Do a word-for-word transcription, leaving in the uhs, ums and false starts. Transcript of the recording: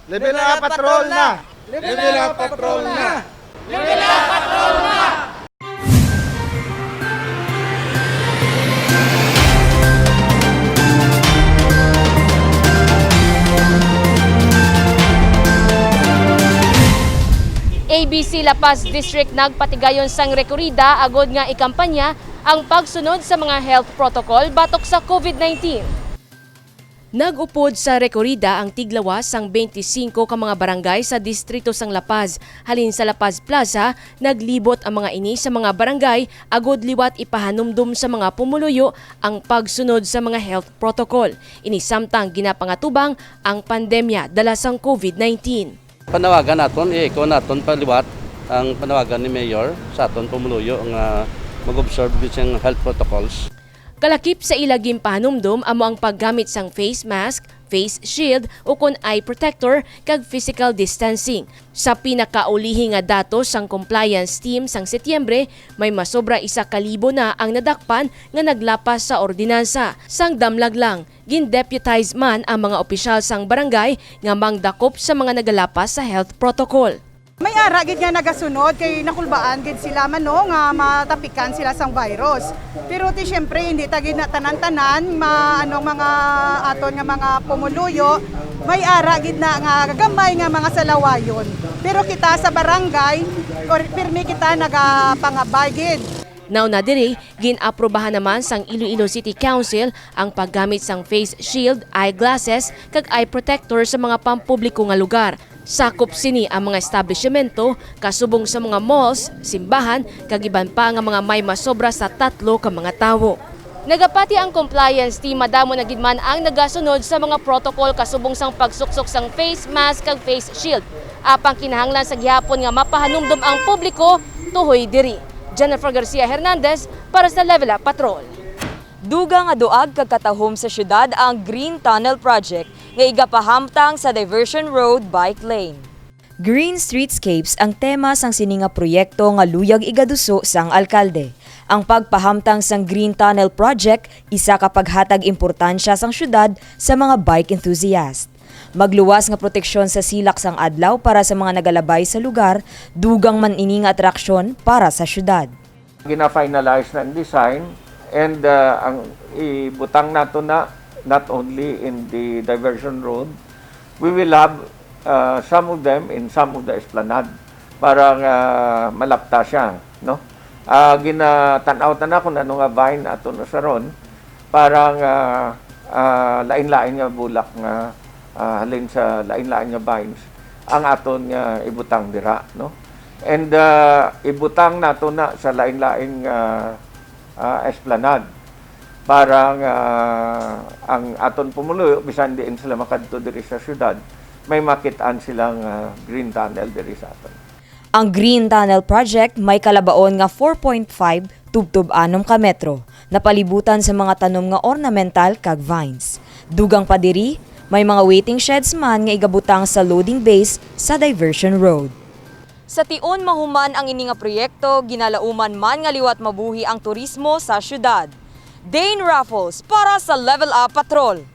Level Up Patrol na! Level Up Patrol na! A B C La Paz District nagpatigayon sang rekorida agod nga ikampanya ang pagsunod sa mga health protocol batok sa COVID nineteen. Nag-upod sa rekorida ang tiglawas sang twenty-five ka mga barangay sa distrito sang La Paz. Halin sa La Paz Plaza, naglibot ang mga ini sa mga barangay agod liwat ipahanumdom sa mga pumuluyo ang pagsunod sa mga health protocol. Ini samtang ginapangatubang ang pandemya dala sang COVID nineteen. Panawagan naton, i-echo naton paliwat ang panawagan ni Mayor sa aton pumuluyo nga mag-observe gyud siyang health protocols. Kalakip sa ila ginpahanumdom amo ang paggamit sang face mask, face shield, ukon eye protector, kag physical distancing. Sa pinakaulihi nga datos sang compliance team sang Setyembre, may masobra isa ka libo na ang nadakpan nga naglapas sa ordinansa. Sang damlag lang, gin-deputize man ang mga opisyal sang barangay nga mangdakop sa mga nagalapas sa health protocol. May ara gid nga nagasunod kay nakulbaan gid sila man no nga matapikan sila sang virus. Pero ti siyempre hindi ta gid na tanan-tanan ma anong mga aton nga mga pumuluyo may ara gid na nga gamay nga mga salawayon. Pero kita sa barangay or pirmi kita nagapangabay gid. Nauna diri, gin-aprubahan naman sang Iloilo City Council ang paggamit sang face shield, eyeglasses, kag eye protector sa mga pampubliko nga lugar. Sakop sini ang mga establisyemento kasubong sa mga malls, simbahan, kag iban pa nga mga may masobra sa tatlo ka mga tawo. Nagapati ang compliance team madamo na gid man ang nagasunod sa mga protocol kasubong sang pagsuksok sang face mask kag face shield. Apang kinahanglan sa gihapon nga mapahanumdom ang publiko tuhoy diri. Jennifer Garcia Hernandez para sa Level Up Patrol. Dugang nga duag ka katahom sa siyudad ang Green Tunnel Project nga igapahamtang sa diversion road bike lane. Green Streetscapes ang tema sang sini nga proyekto nga luyag igaduso sang alkalde. Ang pagpahamtang sang Green Tunnel Project isa ka paghatag importansya sang siyudad sa mga bike enthusiast. Magluwas nga proteksyon sa silak sang adlaw para sa mga nagalabay sa lugar, dugang man ini nga atraksyon para sa siyudad. Gina-finalize na ang design and uh, ang ibutang nato na not only in the diversion road, we will have uh, some of them in some of the esplanade para nga malapta siya, no? Uh, ginatan-aw ta na kung ano nga vine ato na saron para nga uh, lain-lain nga bulak nga uh, halin sa lain-lain nga vines ang aton nga ibutang dira, no? And uh, ibutang nato na sa lain-lain nga uh, esplanade para nga uh, ang aton pumuluyo bisan diin sila makadto diri sa syudad may makit-an silang uh, green tunnel diri sa aton. Ang Green Tunnel Project may kalabaon nga four point five tubtob anom ka metro, napalibutan sa mga tanom nga ornamental kag vines. Dugang pa diri, may mga waiting sheds man nga igabutang sa loading bays sa diversion road. Sa tion mahuman ang ini nga proyekto, ginalauman man nga liwat mabuhi ang turismo sa syudad. Dane Raffles para sa Level Up Patrol.